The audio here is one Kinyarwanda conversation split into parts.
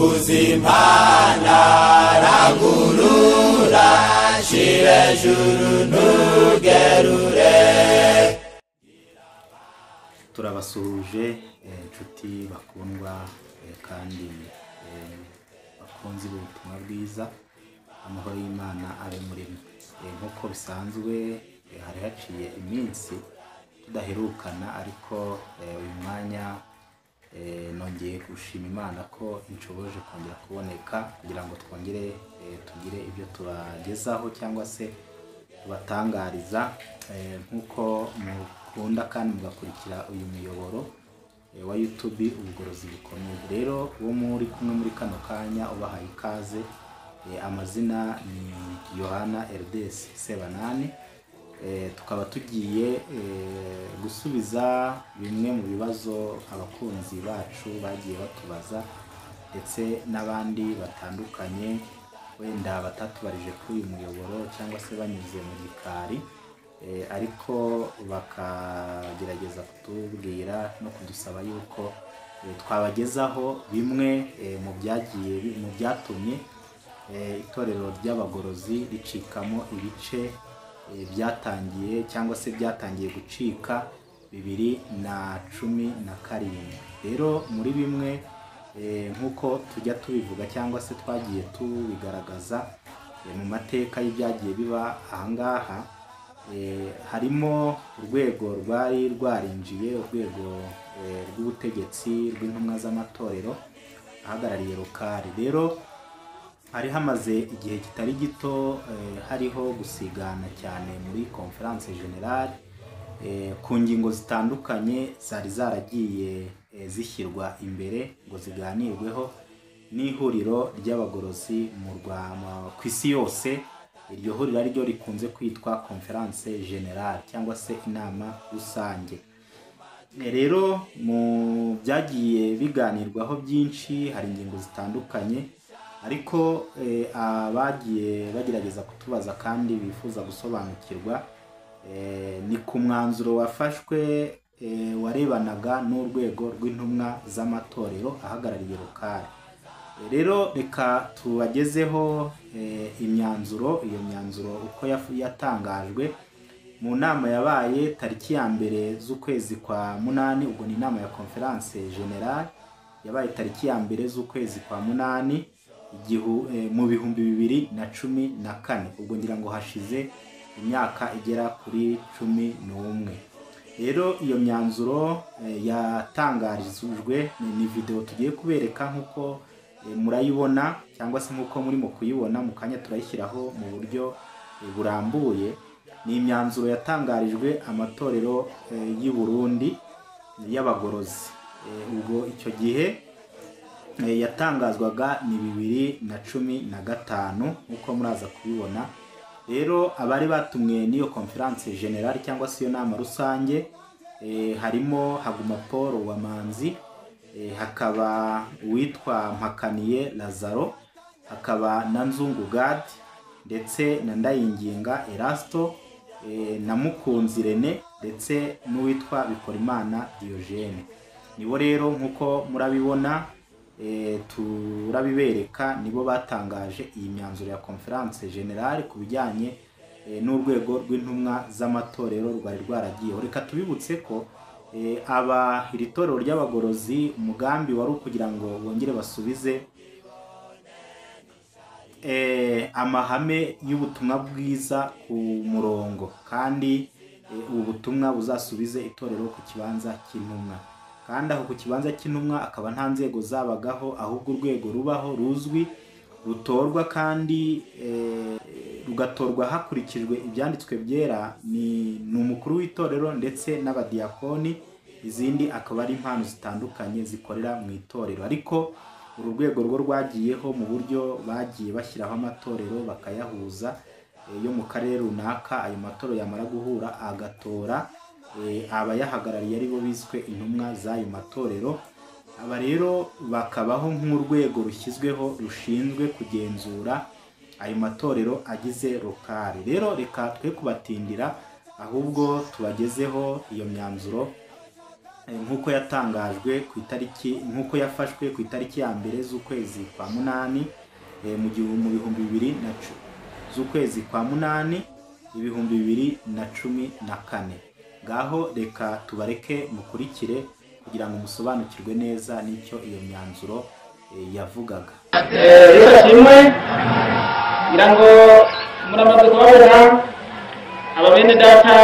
Uzimana rangurura shira ejuru ntugerure. Turabasuhuje inshuti bakundwa kandi bakunzi b'ubutumwa bwiza, amahoro y'Imana abe muri mwe. Nk'uko bisanzwe hari haciye iminsi tudaherukana, ariko uyu mwanya nongeye gushima Imana ko inshoboje kongera kuboneka kugira ngo twongere tugire ibyo tubagezaho cyangwa se tubatangariza. Nk'uko mukunda kandi mugakurikira uyu muyoboro wa YouTube Ubugorozi Bukomeye. Rero uwo muri kumwe muri kano kanya ubahaye ikaze, amazina ni Yohana Erdes Sebanani. Tukaba tugiye gusubiza bimwe mu bibazo abakunzi bacu bagiye batubaza, ndetse n'abandi batandukanye wenda batatubarije kuri uyu muyoboro cyangwa se banyuze mu gikari, ariko bakagerageza kutubwira no kudusaba yuko twabagezaho bimwe mu byagiye mu byatumye itorero ry'abagorozi ricikamo ibice byatangiye cyangwa se byatangiye gucika 2017. Rero muri bimwe nk'uko tujya tubivuga cyangwa se twagiye tubigaragaza mu mateka y'ibyagiye biba ahangaha, harimo urwego rwari rwarinjiye, urwego rw'ubutegetsi rw'intumwa z'amatorero ahagarariye rokari. Rero hari hamaze igihe kitari gito hariho gusigana cyane muri Conference Generale ku ngingo zitandukanye zari zaragiye zishyirwa imbere ngo ziganirweho n'ihuriro ry'abagorozi mu Rwanda ku isi yose. Iryo huriro ari ryo rikunze kwitwa Conference Generale cyangwa se inama rusange. Rero mu byagiye biganirwaho byinshi hari ingingo zitandukanye, ariko abagiye bagerageza kutubaza kandi bifuza gusobanukirwa ni ku mwanzuro wafashwe warebanaga n'urwego rw'intumwa z'amatorero ahagarariye rokari. Rero reka tubagezeho imyanzuro, iyo myanzuro uko yatangajwe mu nama yabaye tariki ya 1 z'ukwezi kwa 8. Ubwo ni inama ya Conference Generale yabaye tariki ya 1 z'ukwezi kwa 8 mu 2014. Ubwo ngira ngo hashize imyaka igera kuri 11. Rero iyo myanzuro yatangarijwe ni video tugiye kubereka nk'uko murayibona cyangwa se nk'uko murimo kuyibona mu kanya turayishyiraho mu buryo burambuye. Ni imyanzuro yatangarijwe amatorero y'u Burundi y'abagorozi. Ubwo icyo gihe yatangazwaga ni 2015 nk'uko muraza kubibona. Rero abari batumwe n'iyo Conference Generale cyangwa se iyo nama rusange harimo Haguma Paul Wamanzi, hakaba uwitwa Mpakaniye Lazaro, hakaba na Nzungu Gad, ndetse na Ndayinginga Erasto, na Mukunzi Rene, ndetse n'uwitwa Bikorimana Diogene. Nibo rero nk'uko murabibona turabibereka, nibo batangaje iyi myanzuro ya Conference Generale ku bijyanye n'urwego rw'intumwa z'amatorero rwari rwaragiyeho. Reka tubibutse ko aba iri torero ry'abagorozi umugambi wari ukugira ngo bongere basubize amahame y'ubutumwa bwiza ku murongo, kandi ubu butumwa buzasubize itorero ku kibanza cy'intumwa. Kandi aho ku kibanza cy'intumwa akaba nta nzego zabagaho, ahubwo urwego rubaho ruzwi rutorwa kandi rugatorwa hakurikijwe ibyanditswe byera, ni umukuru w'itorero ndetse n'abadiyakoni, izindi akaba ari impano zitandukanye zikorera mu itorero. Ariko uru rwego rwo rwagiyeho mu buryo bagiye bashyiraho amatorero bakayahuza yo mu karere runaka, ayo matorero yamara guhura agatora abayahagarariye aribo biswe intumwa z'ayo matorero. Aba rero bakabaho nk'urwego rushyizweho rushinzwe kugenzura ayo matorero agize rokari. Rero reka twe kubatindira, ahubwo tubagezeho iyo myanzuro Nk'uko yatangajwe ku itariki, nk'uko yafashwe ku itariki ya 1 z'ukwezi kwa 8 mu 2010 z'ukwezi kwa 8 2014. Ngaho reka tubareke mukurikire kugira ngo musobanukirwe neza n'icyo iyo myanzuro yavugaga. Reka kimwe ngira ngo muramaze kubabona aba bene data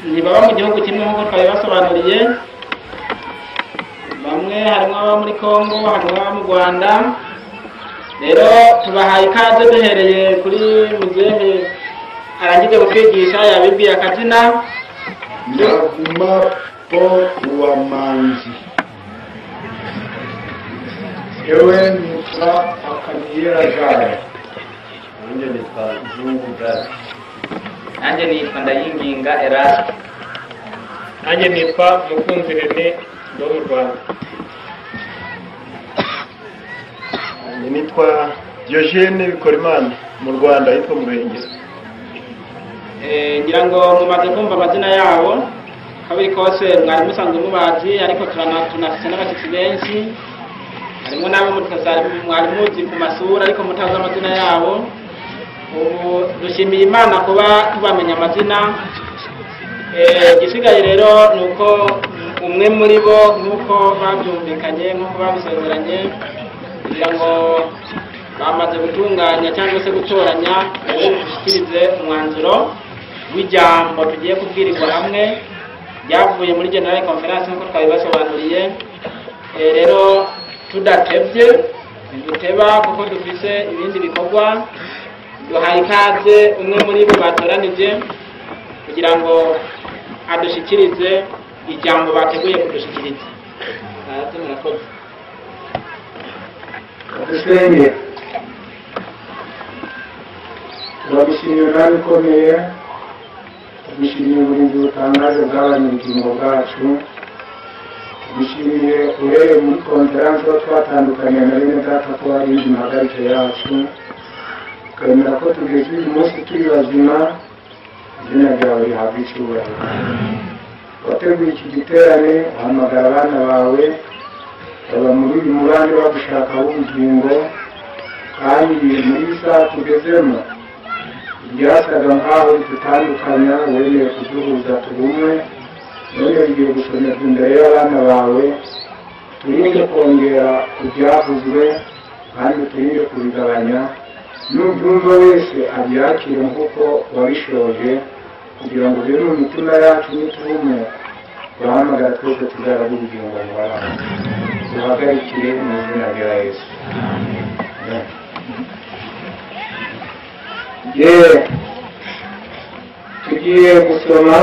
ntibaba mu gihugu kimwe nk'uko twabibasobanuriye. Bamwe harimo ababa muri Kongo, harimo ababa mu Rwanda. Rero tubahaye ikaze duhereye kuri muzehe arangije kutwigisha yabibwiye akazina. Ndaguma Paul Uwamanzi. Ewe nitwa Akagera Jare. Nanjye nitwa Nzungu Brad. Nanjye nitwa Ndayinginga Eraste. Nanjye nitwa Mukunzi Rene ndo mu Rwanda. Nanjye nitwa Diogene Bikorimana mu Rwanda yitwa mu Ruhengeri. Ngira ngo mumaze kumva amazina yabo kabiri kose mwari musanzwe mubazi, ariko tunafite n'abashyitsi benshi harimo n'abo mwari muzi ku masura ariko mutazi amazina yabo. Ubu dushimiye Imana kuba tubamenya amazina. Igisigaye rero ni uko umwe muri bo nk'uko babyumvikanye nk'uko babisezeranye kugira ngo bamaze gutunganya cyangwa se gutoranya dushyikirize umwanzuro w'ijambo tugiye kubwirirwa hamwe ryavuye muri General Conference nk'uko twabibasobanuriye. Rero tudatebye ntiduteba kuko dufise ibindi bikorwa. Duhaye ikaze umwe muri bo batoranije kugira ngo adushyikirize ijambo bateguye kudushyikiriza. Murakoze. Dusenge. Turagushimiye Mwami ukomeye, tugushimiye uburinzi butangaje bwabanye ubugingo bwacu, tugushimiye uhereye muri konferansi aho twatandukaniye na bene data ko wari impagarike yacu, tukemera ko tugeze uyu munsi turi bazima, izina ryawe rihabwa icyubahiro. Wateguye iki giterane uhamagara abana bawe baba muri uyu mubande bagushaka w'ubugingo, kandi muri iyi saha tugezemo ibyasaga nk'aho bidutandukanya wemeye kuduhuza tubumwe, none bigiye gusomerwa imbere y'abana bawe. Turinde kongera ku byavuzwe kandi turinde kubigabanya, n'ubyumva wese abyakire nk'uko wabishoje, kugira ngo biri mu mitima yacu nitubumwe urahamagara twese tuzaraga ubugingo buhoraho. Duhagarikire mu izina rya Yesu. Tugiye gusoma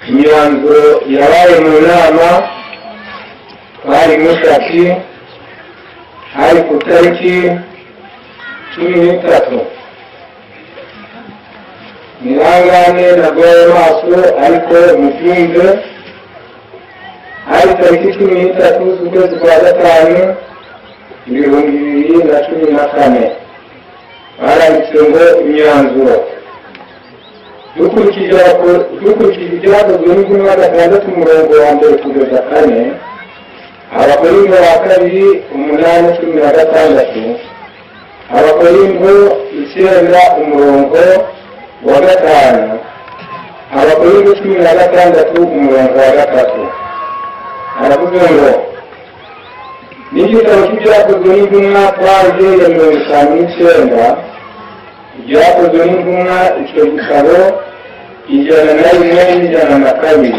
imyanzuro yabaye mu nama twari mushaki, hari ku tariki 13. Mwihangane nagwaye amaso ariko mubyumve. Hari tariki 13 z'ukwezi kwa 5 2014. Baranditse ngo imyanzuro dukurikije ibyakozwe n'intumwa 6 umurongo wa 1 kugeza 4, Abakorinto ba 2 8 16, Abakorinto 9 umurongo wa 5, Abakorinto 16 umurongo wa 3. Aravuze ngo n'igitabo cy'ibyakozwe n'intumwa paje ya 59, ibyakozwe n'intumwa icyo gitabo 101 102.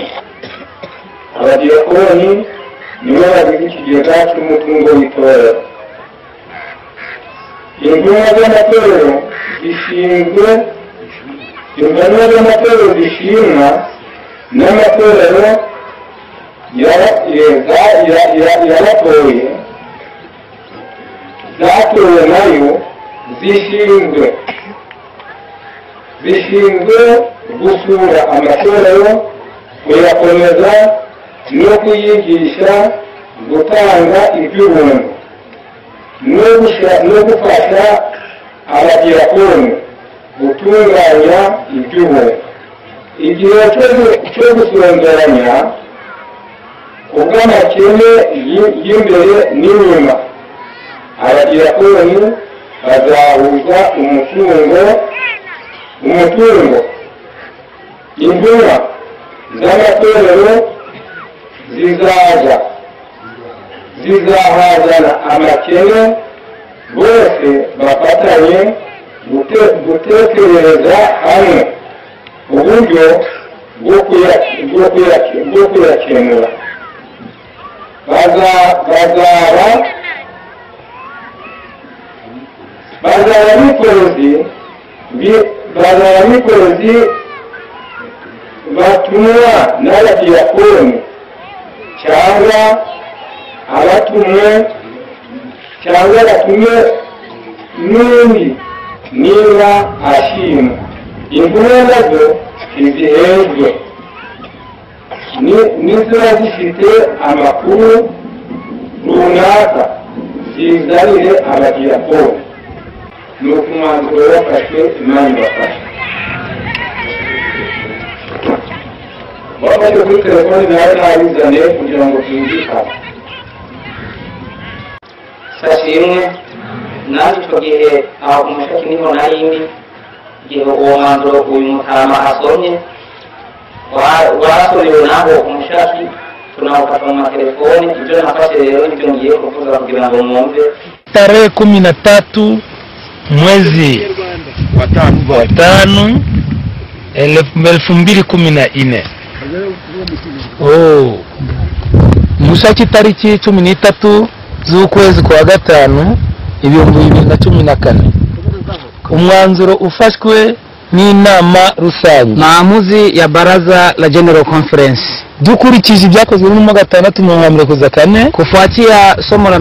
Abadiyakoni nibo bagize ikigega cy'umutungo w'itorero. Intumwa z'amatorero zishinzwe, intumwa z'amatorero zishimwa n'amatorero yaratoye, zatowe nayo zishinzwe gusura amatorero, kuyakomeza no kuyigisha gutanga iby'ubuntu no gufasha abadiyakoni gutunganya iby'ubuntu. Igihe cyo gusonzoranya Kubw'amakene y'imbere n'inyuma, abadiyakoni bazahuza umutungo. Intumwa z'amatorero zizahazana amakene, bose bafatanye gutekerereza hamwe uburyo bwo kuyakemura. Bazaba bikorezi batumwa n'abadiyakoni cyangwa abatumwe cyangwa batumwe n'undi niba ashimwa. Intumwa nazo ntizihejwe, niziba zifite amakuru runaka zizanire abadiyakoni. Nuko umwanzuro wafashwe, Imana ibafashe. Wafashe kuri telefoni nawe nabizane kugira ngo byumvikane. Sashimwe nanjye icyo gihe aho ku Mushaki niho nari ndi, igihe uwo mwanzuro uyu mutama asomye warasomewe naho ku Mushaki, tunawufata mu matelefoni. Ibyo nafashe rero nibyo ngiye kuvuga kugira ngo mwumve. Tarehe 13 mwezi wa 5 2014. Mushaki tariki 13 z'ukwezi kwa 5 2014. Umwanzuro ufashwe n'inama rusange. Maamuzi ya baraza la General Conference. Dukurikije ibyakozwe n'intumwa 6:4, kufuatia somo la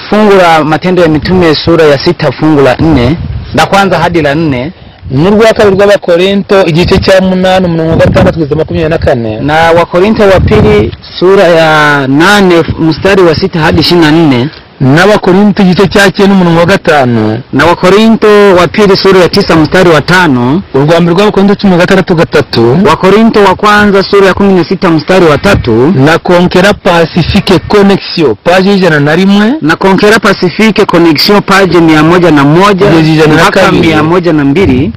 fungu la Matendo ya Mitume sura ya 6 fungu la 4 la kwanza hadi la 4, n'urwa kabiri rw'Abakorinto igice cya 8 umurongo 6 kugeza 24, na Wakorinto wa pili sura ya 8 mstari wa 6 hadi 24, n'Abakorinto igice cya 9 umurongo wa 5, na Wakorinto wa pili sura ya 9 mstari wa 5, urwa mbere rw'Abakorinto 16:3, Wakorinto wa kwanza sura ya 16 mstari wa 3, na Conquera Pacifique Connexion page 101, na Conquera Pacifique Connexion page 101 mpaka 102.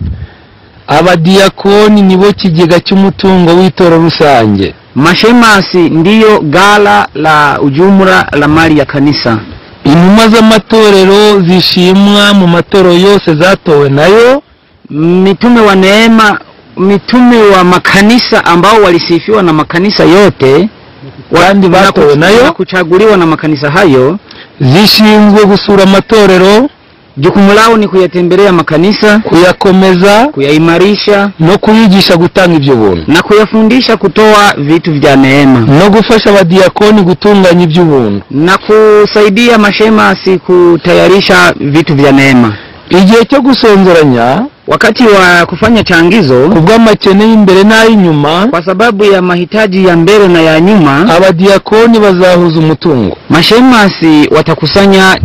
Abadiyakoni nibo kigega cy'umutungo w'itorero rusange. Mashemasi ndiyo gala la ujumla la mali ya kanisa. Intumwa z'amatorero zishimwa mu matorero yose zatowe nayo. Mitume wa neema, mitume wa makanisa ambao walisifiwa na makanisa yote kandi batowe nayo na kuchaguliwa na makanisa hayo, zishinzwe gusura amatorero. Jukumu lao ni kuyatembelea makanisa, kuyakomeza, kuyaimarisha no kuyigisha gutanga ibyo buntu, na kuyafundisha kutoa vitu vya neema, no gufasha abadiyakoni gutunganya iby'ubuntu, na kusaidia mashemasi kutayarisha vitu vya neema. Igihe cyo gusonzoranya, wakati wa kufanya changizo, kubw'amakene y'imbere n'ay'inyuma, kwa sababu ya mahitaji ya mbele na ya nyuma, abadiyakoni bazahuza umutungo. Mashemasi watakusanya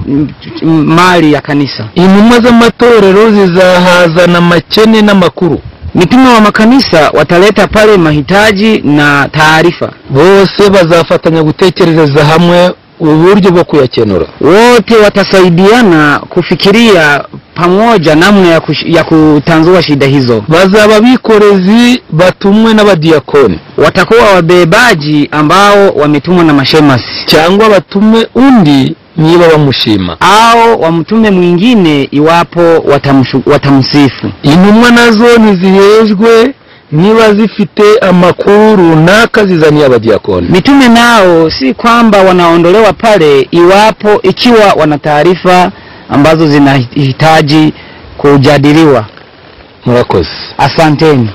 mali ya kanisa. Intumwa z'amatorero zizahazana amakene n'amakuru. Mitume wa makanisa wataleta pale mahitaji na taarifa. Bose bazafatanya gutekerereza hamwe uburyo bwo kuyakenura. Wote watasaidiana kufikiria pamoja namna ya kutanzua shida hizo. Bazaba bikorezi batumwe n'abadiyakoni. Watakuwa wabebaji ambao wametumwa na mashemasi, cyangwa batume undi niba bamushima, au wamtume mwingine iwapo watamsifu. Intumwa nazo ntizihejwe niba zifite amakuru runaka zizaniye abadiyakoni. Mitume nao si kwamba wanaondolewa pale iwapo ikiwa wana taarifa ambazo zinahitaji kujadiliwa. Murakoze. Asanteni.